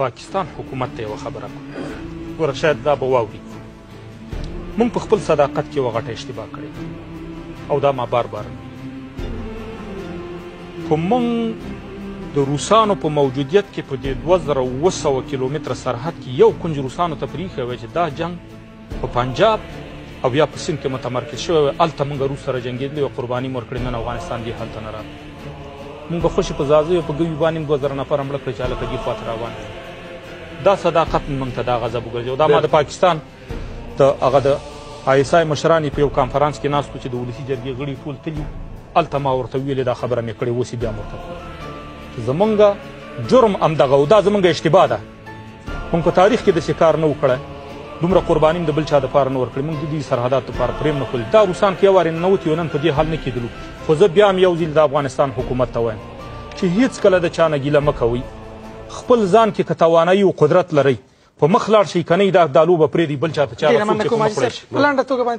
پاکستان حکومت ته یوه خبره کوم، ګوره شاید دا به واوري. موږ په خپل صداقت کې یوه غټه اشتباه کړې او دا ما بار بار که موږ د روسانو په موجودیت کې په دې 2700 کیلومتره سرحد کې یو کنج روسانو ته پرېښی وای چې دا جنګ په پنجاب او یا په سیند کې متمرکز شوی وای، هلته موږ روس سره جنګېدلی او قرباني مو ورکړې، نن افغانستان دې حال ته نه راغی. موږ به خوشې په ځاځیو په ګوي باندې هم 2000 نفره مړه کړل چې هلکه دې خوا ته روان دي. دا صداقت موږ ته دا غضب وګرځي. او دا ما د پاکستان د هغه د آی اس آی مشران یې په یو کانفرانس کې ناست وو چې د ولسي جرګې غړي ټول تللي، هلته ما ورته وویلې دا خبره مې کړې، اوس یې بیا ورته کوم چې زمونږ جرم همدغه و، دا زمونږ اشتباه ده. موږ په تاریخ کې داسې کار نه و کړی، دومره قرباني هم د بل چا دپاره نه ورکړې، موږ د دې سرحداتو دپاره پرې هم نه ښودل. دا روسان که یو وارې ننوتي وو نن په دې حال نه کېدلو. خو زه بیا هم یو ځل د افغانستان حکومت ته وایم چې هیڅکله د چا نه ګیله مه کوئ، خپل ځان کې که توانایي او قدرت لرئ په مخ لاړ شئ، که نه دا لوبه پرېږدئ بل چا ته، چا ډېره مننه کوم حاجي صاحب. په لنډه توګه باندې.